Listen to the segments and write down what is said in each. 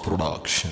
Production.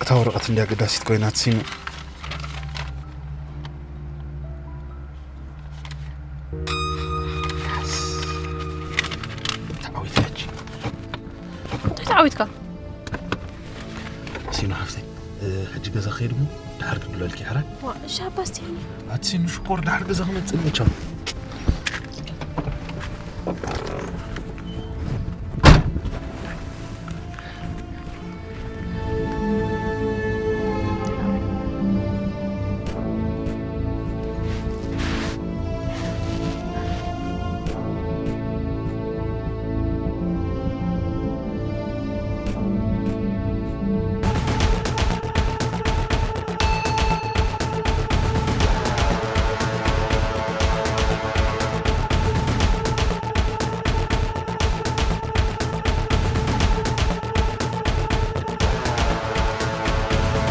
እታ ወረቐት እንድያ ኣገዳሲት ኮይና ትሲኑ። ተዓዊተ ሕጂ። እንታይ ተዓዊትካ? ሲኑ ሓፍተይ፣ እ፣ ሕጂ ገዛ ክኸይድ እሞ ድሓር ክድለልኪ ሕራይ። ዋ፣ እሺ ኣባ ስቲኒ። ኣቲ ሲኑ ሽኮር ድሓር ገዛ ክመጽእ እሞ ቻው።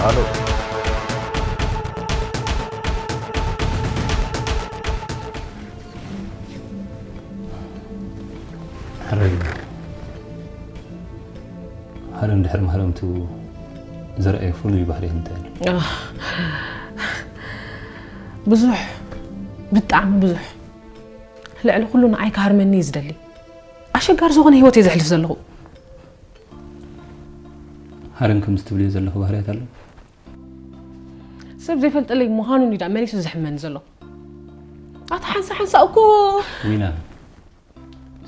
ኣሎ። ሕራይ፣ ሃረን ድሕሪ ማህረምቱ ዘርኣየ ፍሉይ ባህሪ እንታይ ኣሎ? ኣህ፣ ብዙሕ፣ ብጣዕሚ ብዙሕ። ልዕሊ ኩሉ ንዓይ ክሃርመኒ እዩ ዝደሊ። ኣሸጋሪ ዝኾነ ህይወት እየ ዘሕልፍ ዘለኹ። ሃረን ከምዚ ትብልዮ ዘለኹ ባህርያት ኣሎ? ሰብ ዘይፈልጠለይ ምዃኑ እንዲዳ መሊሱ ዘሕመኒ ዘሎ። ኣታ ሓንሳ ሓንሳ እኮ። ዊና፣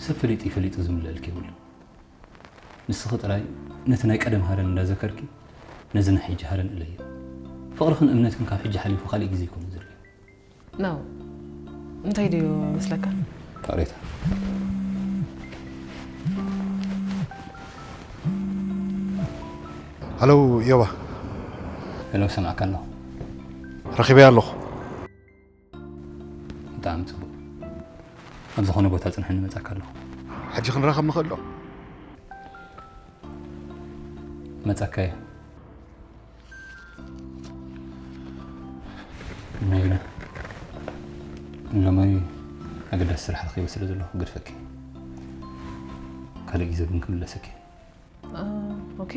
ሰብ ፈሊጡ ይፈሊጡ ዝምለልክ የብሉን። ንስኺ ጥራይ ነቲ ናይ ቀደም ሃረን እንዳዘከርኪ፣ ነዚ ናይ ሕጂ ሃረን እለዮ። ፍቕርኽን እምነትክን ካብ ሕጂ ሓሊፉ ካልእ ግዜ ኣይኮነ ዘድልዮ። ነው። እንታይ ድዩ መስለካ? ይቕሬታ። ሃሎ፣ ዮባ። ሄሎ፣ ሰማዕካ ኣለኹ። ረኺበያ ኣለኹ። ብጣዕሚ ጽቡቕ። ኣብ ዝኾነ ቦታ ጽንሐኒ፣ መጻካ ኣለኹ። ሕጂ ክንራኸብ ንኽእል ዶ? መጻካ እየ። ዊና፣ ሎማይ ኣገዳሲ ስራሕ ረኺበ ስለ ዘለኹ ክገድፈኪ። ካልእ ግዜ ቡን ክምለሰኪ። ኦኬ።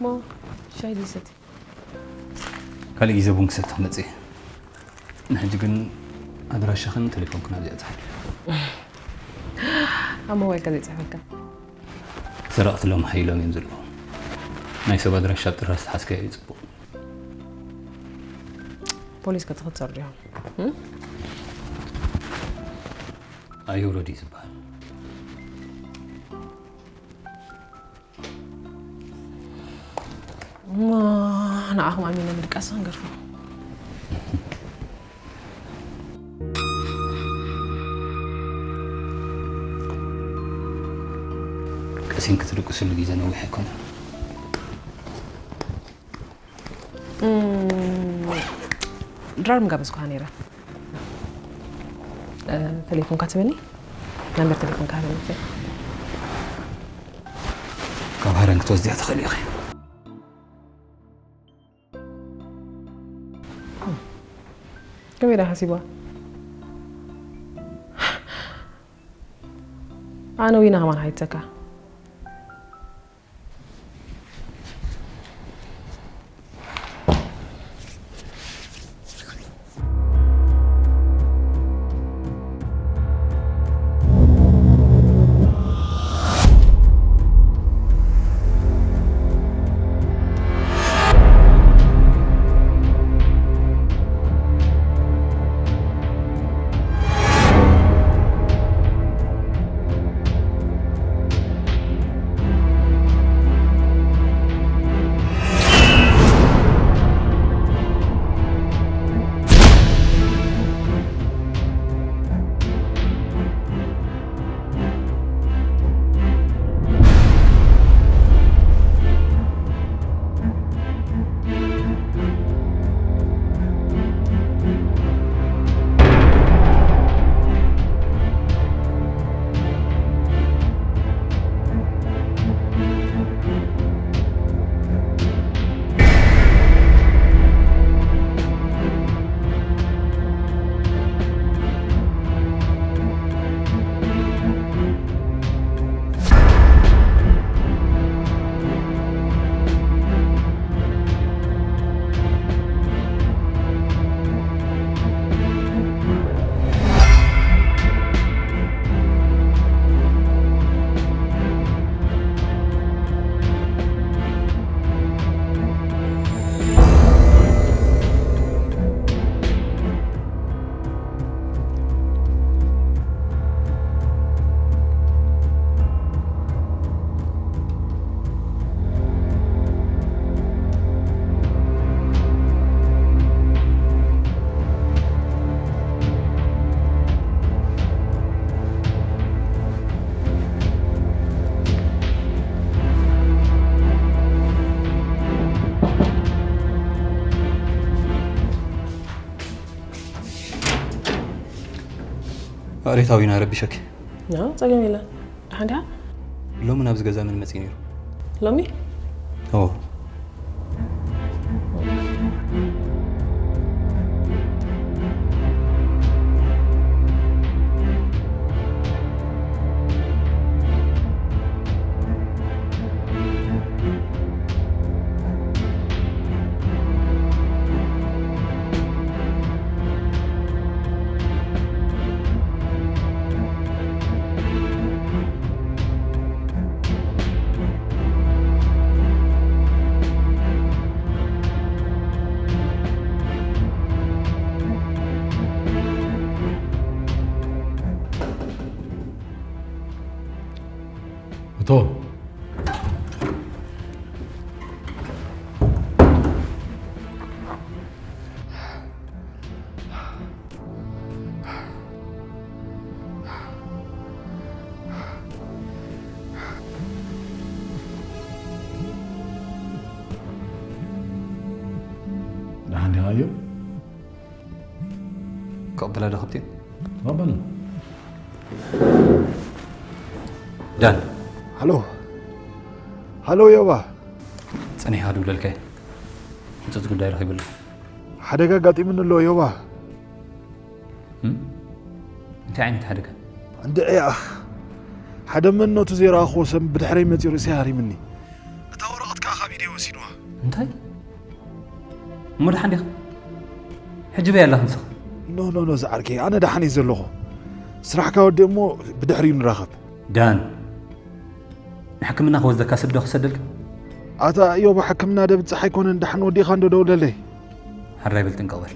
ሞ ሻይ ዘይሰቲ? ካልእ ግዜ ቡን ክሰቲ ክመጽእ እየ። ንሕጂ ግን ኣድራሻኽን ቴሌፎንክን ኣብዚኣ ጽሓፊ። ኣብ ሞባይልካ ዘይጽሕፈካ? ሰረቕቲ ሎም ሓይሎም እዮም ዘለዉ። ናይ ሰብ ኣድራሻ ኣብ ጥራዝ ተሓዝካዮ እዩ ጽቡቕ። ፖሊስ ከ ትኽተር ዲኹም? እም? ኣይውረድ እዩ ዝበሃል። እሞ ንዓኹም ኣሚነ ምድቃስ ክንገድፎ። ቀሲን ክትድቅስሉ ግዜ ነዊሕ ኣይኮነን። እም፣ ድራር ምጋበዝኩኻ ነይረ። እ፣ ቴሌፎንካ ትበኒ? ናምበር ቴሌፎንካ ሃበኒ። ካብ ሃረን ክትወስድያ ትኽእሊ ኢኺ። ከመይ ደኣ ሓሲባ? ኣነ ዊና ከማን ሓይተካ። ሬታዊና ረቢሸክ። ኖ፣ ጸገም የለን። ደሓን ዲኻ? ሎሚ ናብዚ ገዛ መን መጺኡ ነይሩ? ሎሚ? ኦ። እቶ። ደሓን ዲኻ እዩ? ክቕበላ ዶ ከብትዮ? ተቐበል። ዳን። ሃሎ። ሃሎ፣ ዮባ። ጸኒሕካ ድውለልካ እየ። ህጹጽ ጉዳይ ረኺበሉ። ሓደጋ ኣጋጢሙኒ ኣሎ ዮባ። እንታይ ዓይነት ሓደጋ? እንድዒ ኣኽ፣ ሓደ መንነቱ ዘይረኣኽዎ ሰብ ብድሕረይ መጺኡ ርእሰይ ሃሪምኒ። እታ ወረቐት ከኣ ካብ ኢደይ ወሲድዋ። እንታይ? እሞ ደሓን ዲኻ? ሕጂ በይ ኣላኻ ንስኻ? ኖ ኖ ኖ ዝዓርከይ፣ ኣነ ደሓን እየ ዘለኹ። ስራሕካ ወዲ እሞ ብድሕሪኡ ንራኸብ። ዳን፣ ንሕክምና ክወስደካ ሰብ ዶ ክሰደልካ? ኣታ እዮብ፣ ሕክምና ደብጽሕ ኣይኮነን፣ ደሓን ወዲኻ እንዶ ደውለለይ። ሕራይ በል ጥንቅቕ በል።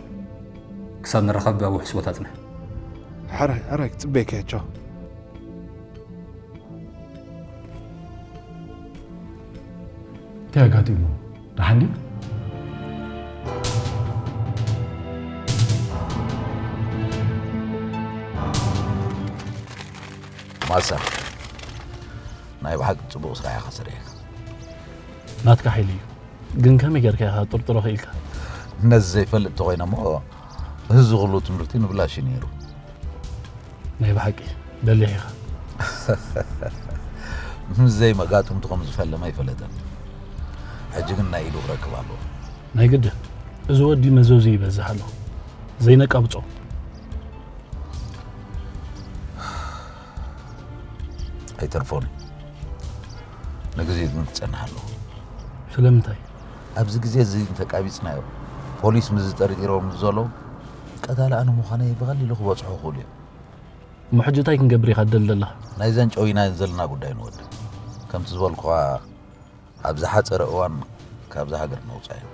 ክሳብ ንራኸብ ኣብ ውሕስ ቦታ ጽንሕ። ሕራይ ሕራይ፣ ክጽበየካ እየ፣ ቻው። እንታይ ኣጋጢሙ? ደሓን ድዩ? ማሳ፣ ናይ ብሓቂ ጽቡቕ ስራሕ ኢኻ ሰሪሕካ። ናትካ ሓይሊ እዩ። ግን ከመይ ጌርካ ኢኻ ጥርጥሮ ክኢልካ? ነዚ ዘይፈልጥ እንተኾይነ እሞ፣ እዚ ኩሉ ትምህርቲ ንብላሽ እዩ ነይሩ። ናይ ብሓቂ በሊሕ ኢኻ። ምስ ዘይመጋጥምቱ ከም ዝፈለመ ኣይፈለጠን። ሕጂ ግን ናይ ኢዱ ክረክብ ኣለዎ። ናይ ግድን። እዚ ወዲ መዘዙ ይበዝሕ ኣሎ። ዘይነቃብጾ። ኣይተርፎን እዩ። ንግዜ ግን ክጸንሕ ኣለዎ። ስለምንታይ? ኣብዚ ግዜ እዚ እንተቃቢጽናዮ፣ ፖሊስ ምስ ዝጠርጢሮም ዘለዉ፣ ቀታሊ ኣነ ምዃነይ ብቐሊሉ ክበጽሑ ይኽእሉ እዮም። እሞ ሕጂ እንታይ ክንገብር ኢኻ ትደሊ ዘለኻ? ናይዘን ጨዊና ዘለና ጉዳይ ንወድእ። ከምቲ ዝበልኩኻ፣ ኣብ ዝሓጸረ እዋን ካብዛ ሃገር ነውጽኣን።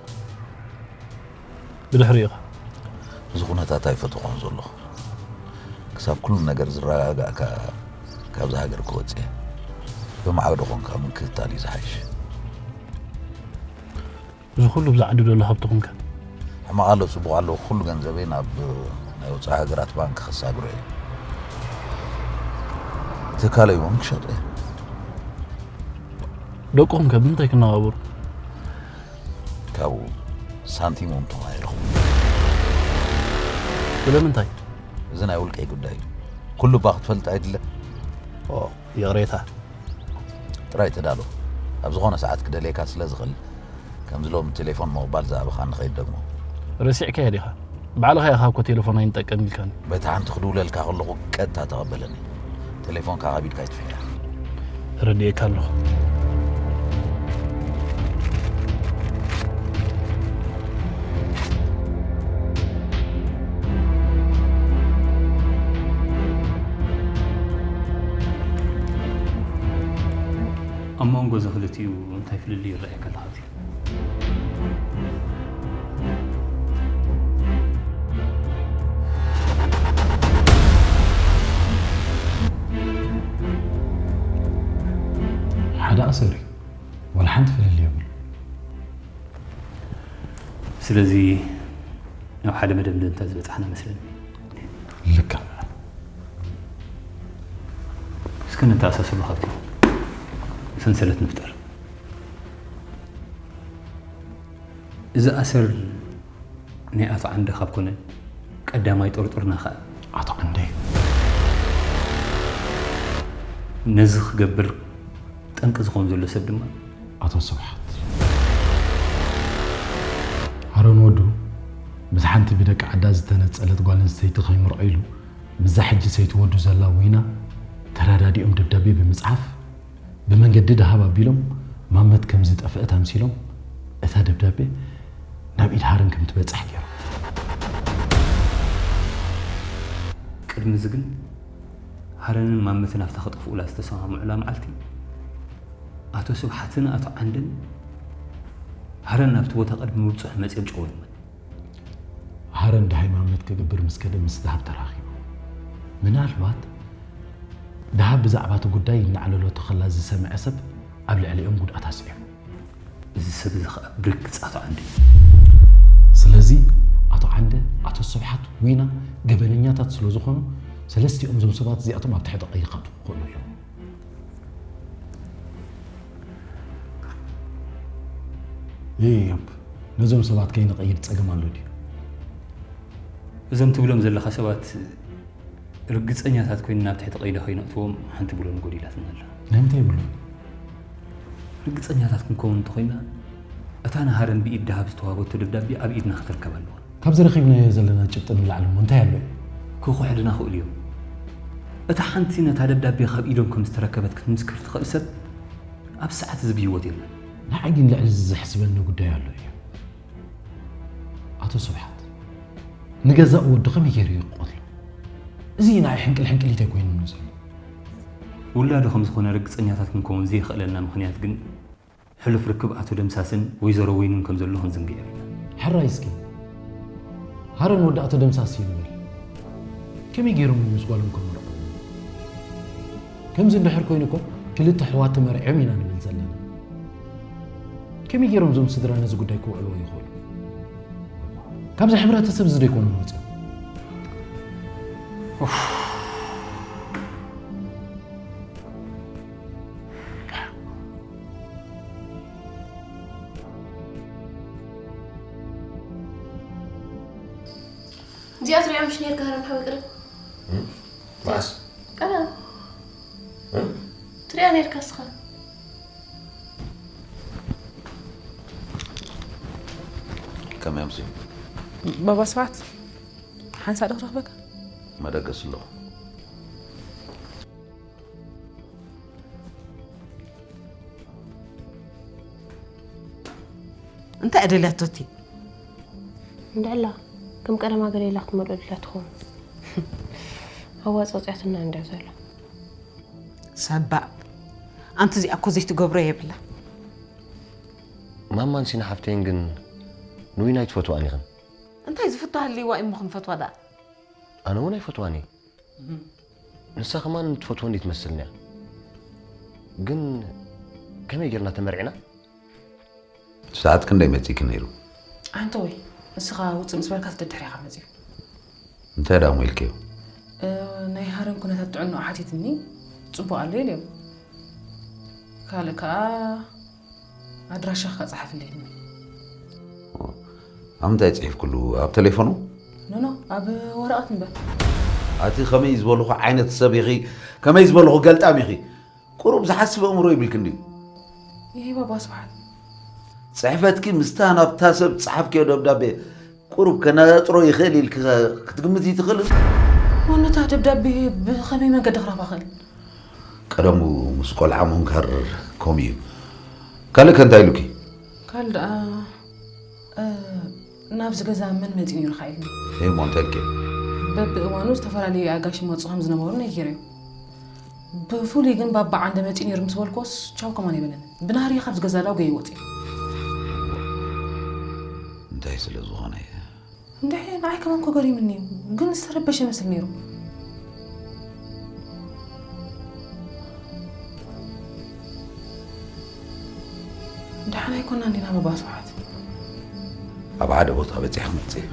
ብድሕሪኡ ኸ? እዚ ኩነታት ኣይፈተኾን ዘለኹ። ክሳብ ኩሉ ነገር ዝረጋጋእ ከኣ ካብዛ ሃገር ክወጽእ እየ። ብማዕዶ ኾንካ ምክትታል እዩ ዝሓይሽ። እዚ ኩሉ ብዛ ዓዲ ዘሎ ሃብቲ ኾንካ? ሕማቕ ኣሎ ጽቡቕ ኣሎ፣ ኩሉ ገንዘበይ ናብ ናይ ወጻኢ ሃገራት ባንክ ከሳግሮ እየ። ትካለይ እውን ክሸጦ እየ። ደቅኹም ከ ብምንታይ ክነባበሩ? ካብኡ ሳንቲም እውን ተማሂርኹም። ስለምንታይ? እዚ ናይ ውልቀይ ጉዳይ እዩ። ኩሉ እባ ክትፈልጥ ኣይድለ። ኦ፣ ይቕሬታ። ጥራይ ተዳሎ። ኣብ ዝኾነ ሰዓት ክደልየካ ስለ ዝኽእል፣ ከምዚ ሎሚ ቴሌፎን ምቕባል ዝኣበኻኒ ከይትደግሞ። ረሲዕካዮ ዲኻ? ባዕልኻ ኢኻ እኮ ቴሌፎን ኣይንጠቀም ኢልካኒ። በታ ሓንቲ ክድውለልካ ከለኹ ቀጥታ ተቐበለኒ። ቴሌፎንካ ካብ ኢድካ ኣይትፍለያ። ተረዲኤካ ኣለኹ። ኣብ መንጎ እዚ ክልቲኡ እንታይ ፍልልይ ይረኣየካ ኣለኻ? ሓደ ኣሰር እዩ፣ ዋላ ሓንቲ ፍልልይ የብሉ። ስለዚ ናብ ሓደ መደምደምታ ዝበጻሕና መስለኒ። ልክዕ። እስከ ነተኣሳስሮ ካብቲ ሰንሰለት ንፍጠር። እዚ ኣሰር ናይ ኣቶ ዓንደ ካብ ኮነ ቀዳማይ ጥርጡርና ከኣ ኣቶ ዓንደ እዩ። ነዚ ክገብር ጠንቂ ዝኾን ዘሎ ሰብ ድማ ኣቶ ስብሓት። ሃሮን ወዱ ምስ ሓንቲ ብደቂ ዓዳ ዝተነጸለት ጓል ኣንስተይቲ ከይምርዖ ኢሉ ምስዛ ሕጂ ሰይቲ ወዱ ዘላ ዊና ተረዳዲኦም ደብዳቤ ብምጽሓፍ ብመንገዲ ደሃብ ኣቢሎም ማመት ከም ዝጠፍአት ኣምሲሎም እታ ደብዳቤ ናብ ኢድ ሃረን ከም ትበጽሕ ገይሮም። ቅድሚ እዚ ግን ሃረንን ማመትን ኣብታ ክጠፍኡላ ዝተሰማምዑላ መዓልቲ ኣቶ ስብሓትን ኣቶ ዓንደን ሃረን ናብቲ ቦታ ቅድሚ ምብጽሑ መጺኦም ጨወዩመን። ሃረን ደሃይ ማመት ክገብር ምስ ከደ ምስ ደሃብ ተራኺቡ። ምናልባት ደሃብ ብዛዕባ እቲ ጉዳይ ይነዓለሎ ተኸላ ዝሰምዐ ሰብ ኣብ ልዕሊኦም ጉድኣት ኣስዒቡ። እዚ ሰብ እዚ ኸኣ ብርግጽ ኣቶ ዓንደ እዩ። ስለዚ ኣቶ ዓንደ፣ ኣቶ ስብሓት፣ ዊና ገበነኛታት ስለ ዝኾኑ ሰለስቲኦም እዞም ሰባት እዚኣቶም ኣብ ትሕቲ ቀይዲ ክኣትዉ ክኽእሉ ኣለዎም። ይይ፣ ነዞም ሰባት ከይንቐይድ ጸገም ኣሎ ድዩ? እዞም ትብሎም ዘለኻ ሰባት ርግጸኛታት ኮይንና ኣብ ትሕቲ ቀይዲ ከይነእትዎም ሓንቲ ብሎን ጎዲላትና ኣላ። ናይ ምንታይ ብሎን? ርግጸኛታት ክንከውን እንተኾይንና፣ እታ ንሃረን ብኢድ ደሃብ ዝተዋህበቶ ደብዳቤ ኣብ ኢድና ክትርከብ ኣለዋ። ካብዚ ረኺብናዮ ዘለና ጭብጢ ንላዕሊ እሞ እንታይ ኣሎ እዩ? ክኹሕዱና ክእሉ እዮም። እታ ሓንቲ ነታ ደብዳቤ ካብ ኢዶም ከም ዝተረከበት ክትምስክር ትኽእል ሰብ ኣብዚ ሰዓት እዚ ብህይወት የለን። ንዓይ ግን ልዕሊ እዚ ዘሕስበኒ ጉዳይ ኣሎ እዩ። ኣቶ ስብሓት፣ ንገዛእ ወዱ ከመይ ገይሩ እዩ ክቐትሎ? እዚ ንዓይ ሕንቅል ሕንቅሊተይ ኮይኑኒ ዘሎ። ውላዱ ከም ዝኾነ ርግጸኛታት ክንከውን ዘየኽእለና ምኽንያት ግን ሕሉፍ ርክብ ኣቶ ደምሳስን ወይዘሮ ወይንን ከም ዘሎ ክንዝንግዕ የብልናን። ሕራይ እስኪ፣ ሃረን ወዲ ኣቶ ደምሳስ እዩ ንበል። ከመይ ገይሮም እዮም ምስ ጓሎም ከመርዕዉ? ከምዚ እንድሕር ኮይኑ እኮ ክልተ ኣሕዋት ተመርዕዮም ኢና ንብል ዘለና። ከመይ ገይሮም እዞም ስድራ ነዚ ጉዳይ ክውዕልዎ ይኽእሉ? ካብዚ ሕብረተሰብ እዚ ዶ ኣይኮኑን ወፂኦም? እዚኣ ትሪኣ ምሽ ነርካ ሃረን ሓወይ ቀደም? እም? መዓስ? ቀደም። እም? ትሪኣ ነርካ እስኻ። ከመይ ኣምስዩ? ባባ ስብሓት፣ ሓንሳእ ዶ ክረኽበካ? መደገስ ኣለኹ። እንታይ እያ ደልያቶ እቲ? እንድዕላ ከም ቀደማ ገለ ኢላ ክትመልኦ ደልያ ትኸውን። ኣዋጽ ኣውጽኣትና እንድያ ዘላ። ሰባእ። ኣንቲ እዚኣ እኮ ዘይትገብሮ የብላ። ማማን ሲና ሓፍተይን ግን ንዊና ኣይትፈትዋን ኢኽን። እንታይ ዝፍቶ ሃልይዋ እሞ ክንፈትዋ ደኣ? ኣነ እውን ኣይፈትዋን እየ። ንሳ ከማን ትፈትወኒ ትመስልኒ እያ። ግን ከመይ ጌርና ተመርዒና? ሰዓት ክንደይ መጺእኪ ነይሩ? ኣንተ ወይ፣ ንስኻ ውጽእ ምስ በልካስ ደድሕሬኻ መጺኡ። እንታይ ደኣ እሞ ኢልክዮ? እ፣ ናይ ሃረን ኩነታት ጥዕናኡ ሓቲትኒ፣ ጽቡቕ ኣሎ ኢለዮ። ካልእ ከኣ ኣድራሻኻ ጸሓፍለይ ኢሉኒ። ኣብ ምንታይ ጽሒፍክሉ? ኣብ ቴሌፎኑ? ኖ፣ ኖ፣ ኣብ ወረቐት እምበር። ኣቲ ከመይ ዝበልኹ ዓይነት ሰብ ኢኺ? ከመይ ዝበልኹ ገልጣም ኢኺ? ቁሩብ ዝሓስብ ኣእምሮ ይብልክን ድዩ? ይሄ ባባ ስብሓት። ጽሕፈትኪ ምስታ ናብታ ሰብ ጸሓፍክዮ ደብዳቤ ቁሩብ ከነጻጽሮ ይኽእል ኢልኪ ክትግምቲ ትኽእሊ? እሞ ነታ ደብዳቤ ብኸመይ መንገዲ ክረኽባ ክእል? ቀደሙ ምስ ቆልዓ ምምካር ከምኡ እዩ። ካልእ ከ እንታይ ኢሉኪ? ካልእ ደኣ፣ እ፣ ናብዚ ገዛ መን መጺኡ ነይሩ ኢልኒ። እሞ እንታይ ኢልኪ? በብእዋኑ ዝተፈላለዩ ኣጋሽ ይመጹ ከም ዝነበሩ ነጊረዮ። ብፍሉይ ግን ባባ ዓንደ መጺኡ ነይሩ ምስ በልክዎስ ቻው ከማን ኣይበለንን። ብናህሪ ካብዚ ገዛ ዳጉየ ይወጽእ። እንታይ ስለ ዝኾነ እዩ? እንድዒ ንዓይ ከማን እኮ ገሪምኒ እዩ፣ ግን ዝተረበሸ ይመስል ነይሩ። ደሓን ኣይኮናን ዲና ባባ ስብሓት? ኣብ ሓደ ቦታ በጺሐ ክመጽእ እዩ።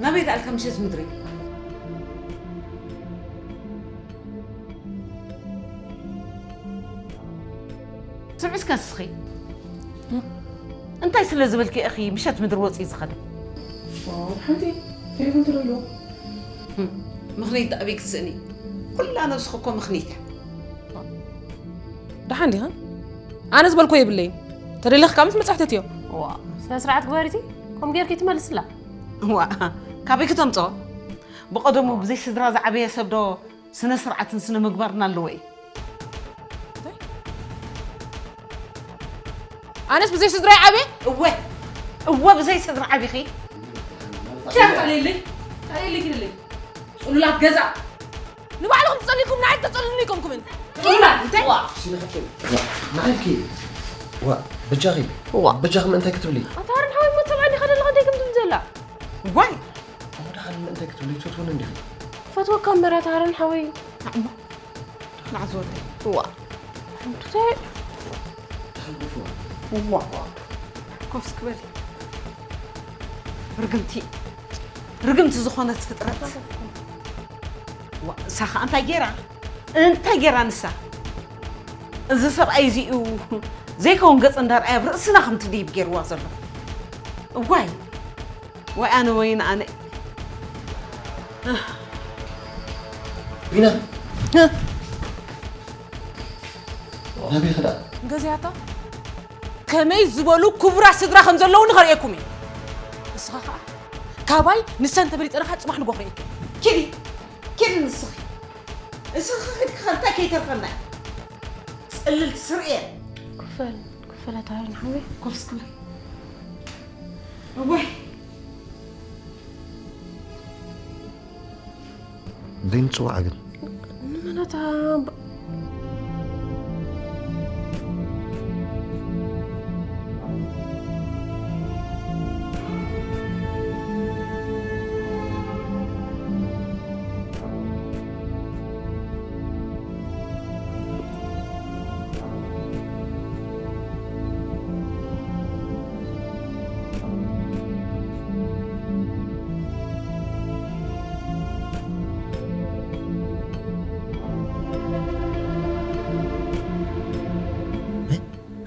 ናበይ ደኣልካ ምሸት ምድሪ? ስምዒ እስከ ንስኺ። እንታይ ስለ ዝበልኪ ኢኺ ምሸት ምድሪ ወፂኡ ዝኸደ? ዋው፣ ሓንቲ ቴሌፎን ተደውሎ። ምኽንያት ኣበይ ክትስእኒ? ኩላ ነብስኺ እኮ ምኽንያት እያ። ደሓን ዲኻ? ኣነ ዝበልኮ የብለይን። ተደሊኻ ምስ መጻሕተት እዮ። ዋ፣ ስነ ስርዓት ግበሪቲ። ከም ጌርኪ ትመልስላ። ዋ፣ ካበይ ክተምጾ? ብቐደሙ ብዘይ ስድራ ዝዓበየ ሰብ ዶ ስነ ስርዓትን ስነ ምግባርን ኣለዎ እዩ? ኣነስ ብዘይ ስድራ ይዓበ? እወ፣ እወ ብዘይ ስድራ ዓቢኺ። ቻ፣ ታለይለይ፣ ታለይለይ ግድለይ። ጽሉላት ገዛ። ንባዕልኹም ትጸልይኩም፣ ንዓይ ተጸልሉኒ ኣይኮንኩምን። ጽሉላት፣ እንታይ? ዋ። ሲና ሓፍተይ፣ ዋ፣ ንዓይልኪ። ዋ፣ በጃኺ። ዋ። በጃኺ ምእንታይ ክትብሊ? ኣታ ሃረን ሓወይ፣ ሞት ሰብኣይ ዲኻ ዘለኻ፣ እንታይ ከም ትብል ዘላ? ዋይ። ኣሞ ደሓን ምእንታይ ክትብሊ? ትፈትወኒ እንዲኺ? ፈትወካ እምበር፣ ኣታ ሃረን ሓወይ። ናዕሞ። ናዕዚ ወደይ። ዋ። እንቱተይ። ደሓን ዕረፍዋ። ዋ። ኮፍ እስኪ በሊ። ርግምቲ። ርግምቲ ዝኾነት ፍጥረት። ዋ፣ እሳ ኸኣ እንታይ ጌራ? እንታይ ጌራ ንሳ? እዚ ሰብኣይ እዚኡ ዘይከውን ገጽ እንዳርኣየ ኣብ ርእስና ከም ትድይብ ጌርዋ ዘሎ። እዋይ፣ ወይ ኣነ፣ ወይ ኣነ። ቢና። ናበይ ክዳ? ገዚኣታ? ከመይ ዝበሉ ክቡራት ስድራ ከም ዘለውኒ ከርእየኩም እየ። ንስኻ ኸኣ ካባይ ንሰን ተበሊጸ ኢኻ ጽባሕ ንጎ ክርእየኪ። ኪዲ፣ ኪዲ ንስኺ። ንስኺ ኪዲ ክኸልታ ከይተርፈና እዩ። ጽልልቲ ስርኤ። ክፈል፣ ክፈል ኣታ ሓወይ። ኮፍስ ክበል። እዋይ። እንዴ ንጽዋዕ ግን? ንመን ኣታ ባ-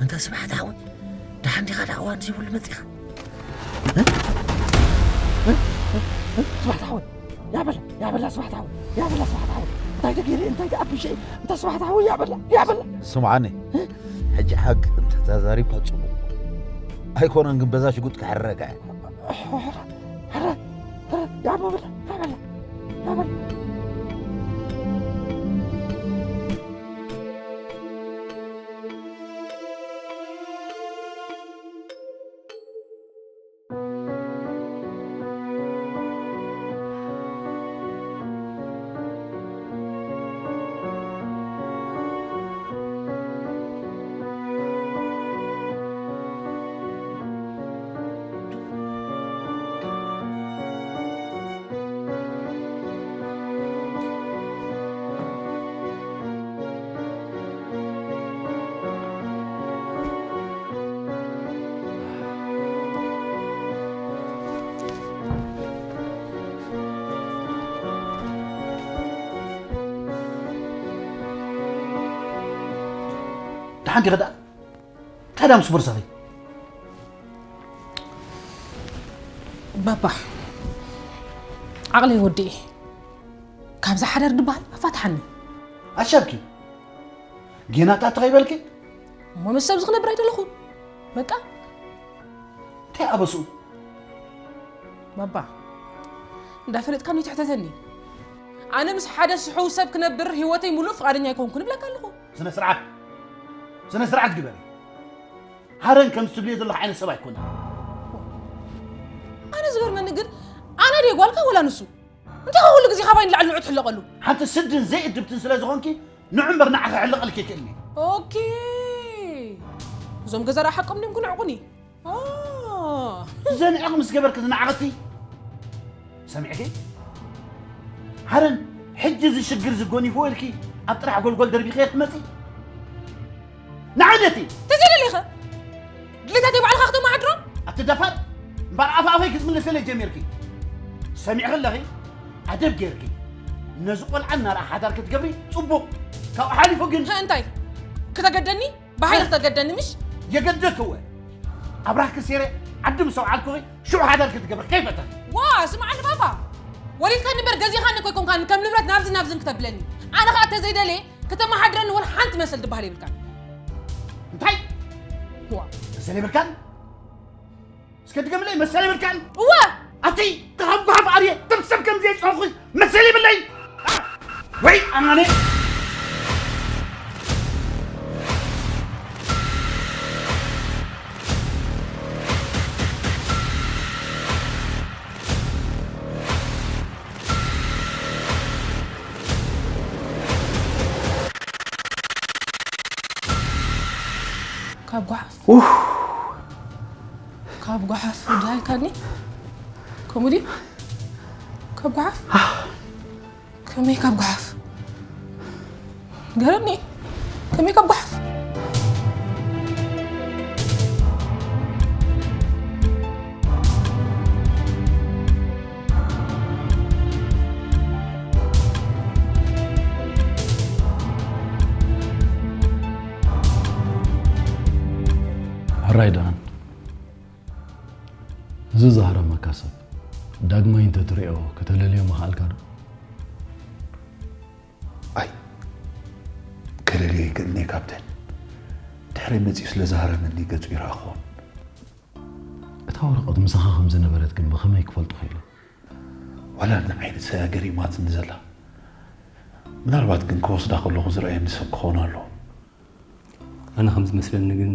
ኣንታ ስብሓት ሓወይ፣ ደሓን ዲኻ? ደኣ እዋን ዘይብሉ መጺኻ? እ? እ? እ? ስብሓት ሓወይ፣ ያበላ፣ ያበላ ስብሓት ሓወይ፣ ያበላ ስብሓት ሓወይ። እንታይ ተገይረ፣ እንታይ ተኣቢሸ፣ እንታ ስብሓት ሓወይ፣ ያበላ፣ ያበላ። ስምዓኒ፣ እ? ሕጂ ሓቂ እንተተዛሪብካ ጽቡቕ። ኣይኮነን ግን በዛ ሽጉጥ ክሕረካ እየ። ሕረ፣ ሕረ፣ ሕረ፣ ያበላ፣ ያበላ፣ ያበላ። ደሓን ዲኻ ደኣ? እንታይ ደኣ ምስ ቦርሳኺ? ባባ፣ ዓቕለይ ወዲኤ። ካብዛ ሓዳር ድበሃል ኣፋትሓኒ። ኣሻብኪ፣ ጌና እታ ተኸይበልኪ? እሞ ምስ ሰብ ዝኽነብር ኣይደለኹን። በቃ። እንታይ ኣበስኡ? ባባ፣ እንዳፈለጥካኒ ትሕተተኒ። ኣነ ምስ ሓደ ስሑው ሰብ ክነብር ህይወተይ ሙሉእ ፍቓደኛ ኣይኮንኩን እብለካ ኣለኹ። ስነ ስርዓት፣ ስነ ስርዓት ግበሪ። ሃረን ከም ትብልዮ ዘለኹ ዓይነት ሰብ ኣይኮነን። ኣነ ዝገርመኒ ግን፣ ኣነ ድየ ጓልካ ወላ ንሱ? እንታይ ኩሉ ግዜ ካባይ ንላዕሊ ንዑ ትሕለቐሉ? ሓንቲ ስድን ዘይእድብትን ስለ ዝኾንኪ፣ ንዑ እምበር ንዓ ክሕለቐልኪ ይክእልኒ። ኦኬ። እዞም ገዛ ደኣ ሓቆም ድዮም ክንዕቑኒ? ኦ። ዘንዕቕ ምስ ገበርኪ ዝነዓቐቲ። ሰሚዕኪ? ሃረን፣ ሕጂ እዚ ሽግር እዚ ጎኒፍዎ ኢልኪ ኣብ ጥራሕ ጎልጎል ደርቢኽዮ ክትመጺ? ንዓይ ነቲ ተዘይደሊኸ ድሌታተይ ባዕልኻ ክተመሓድሮ? ኣቲ ደፋር፣ እምበር ኣፍ ኣፈይ ክትምልሰለይ ጀሚርኪ። ሰሚዕኺ ኣለኺ? ኣደብ ጌርኪ ነዚ ቆልዓ እናረኣ ሓዳር ክትገብሪ ጽቡቕ። ካብኡ ሓሊፉ ግን እንታይ? ክተገደኒ? ብሓይሊ ክተገደኒ ምሽ? የገደክወ። ኣብራኽኪ ሴረ ዓዲ ምስ ኣውዓልኩኺ ሽዑ ሓዳር ክትገብሪ ከይፈተኺ። ዋ፣ ስምዓኒ ባባ። ወሊድካኒ እምበር ገዚእኻኒ እኮ ኣይኮንካን ከም ንብረት ናብዚ ናብዝን ክተብለኒ። ኣነ ኸኣ ተዘይደልየ ከተመሓድረኒ ወላ ሓንቲ መሰል ዝበሃል የብልካን። እንታይ? ዋ። መሰል የብልካን? እስከ ድገምለይ፣ መሰል የብልካን? እወ። ኣቲ፣ ተኻብ ጓሓፍ ኣርየ፣ ከም ሰብ ከም ዘየጽረኹ መሰል የብለይ። ወይ ኣናነ። ካብ ጓሓፍ። ኡፍ። ካብ ጓሓፍ ድሃይካኒ? ከምኡ ድዩ? ካብ ጓሓፍ? ከመይ ካብ ጓሓፍ? ንገረኒ። ከመይ ካብ ጓሓፍ? እዚ ዝሃረመካ ሰብ ዳግማይ እንተትሪኦ ከተለልዮ ምኽኣልካ ዶ? ኣይ፣ ከለልዮ ይክእልኒ ካፕቴን። ድሕረይ መጺኡ ስለ ዝሃረመኒ ገጹ ይረኣኹዎን። እታ ወረቐት ምሳኻ ከም ዝነበረት ግን ብኸመይ ክፈልጡ ክኢሎም? ዋላ ንዓይኒ ሰያ ገሪማትኒ ዘላ። ምናልባት ግን ክወስዳ ከለኹ ዝረኣየኒ ሰብ ክኸውን ኣለዎ። ኣነ ከም ዝመስለኒ ግን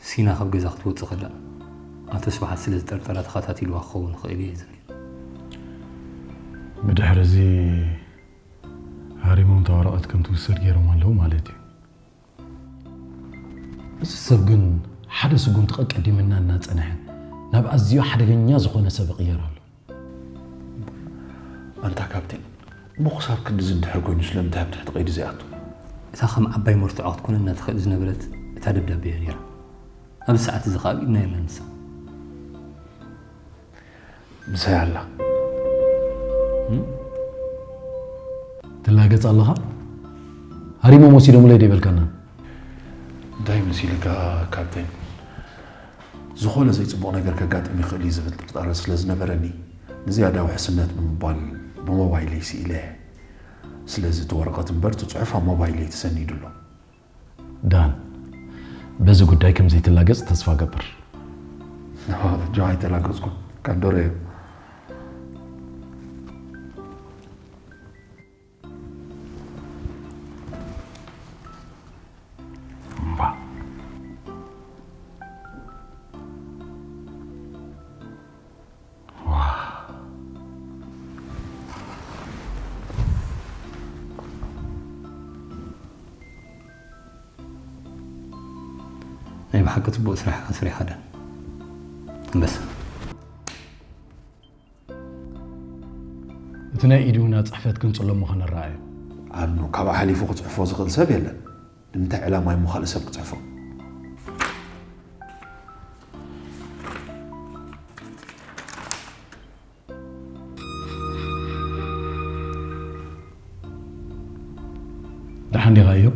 ሲና ካብ ገዛ ክትወፅእ ከላ ኣቶ ስብሓት ስለ ዝጠርጠራ ተኸታቲልዋ ክኸውን ይኽእል እየ ዝብል። ብድሕሪ እዚ ሃሪሞም እታ ወረቐት ከም ትውሰድ ገይሮም ኣለዉ ማለት እዩ። እዚ ሰብ ግን ሓደ ስጉምቲ ቀቀዲምና እናጸንሐ ናብ ኣዝዩ ሓደገኛ ዝኾነ ሰብ ይቕየር ኣሎ። ኣንታ ካፕቴን፣ እሞ ክሳብ ክንድዚ እንድሕር ኮይኑ ስለምንታይ ኣብ ትሕቲ ቀይዲ ዘይኣቱ? እታ ከም ዓባይ መርትዖ ክትኮነና ትኽእል ዝነበረት እታ ደብዳቤ እያ ነይራ። ኣብዚ ሰዓት እዚ ከዓ ኣብ ኢድና የላን ንሳ። ምሳይ ኣላ። ትላገጽ ኣለኻ? ሃሪሞም ወሲዶምለይ ዶ ይበልካና? እንታይ መሲልካ ካፕቴን? ዝኾነ ዘይጽቡቕ ነገር ከጋጥም ይኽእል እዩ ዝብል ጥርጣረ ስለ ዝነበረኒ ንዝያዳ ውሕስነት ብምባል ብሞባይለይ ስኢለ። ስለዚ እቲ ወረቐት እምበር እቲ ጽሑፍ ኣብ ሞባይለይ ተሰኒዱ ኣሎ። ዳን፣ በዚ ጉዳይ ከም ዘይትላገጽ ተስፋ እገብር። ጆ ኣይተላገጽኩን ካንዶረ እየ። ናይ ብሓቂ ጽቡቕ ስራሕ ኢኻ ሰሪሓ ዳን። ኣንበሳ። እቲ ናይ ኢዱና ጽሕፈት ክንጽሎ ምዃን ንረኣዮ። ኣኑ ካብኣ ሓሊፉ ክጽሕፎ ዝኽእል ሰብ የለን። ንምንታይ ዕላማ እሞ ካልእ ሰብ ክጽሕፎ? ደሓን ዲኻ እዮብ?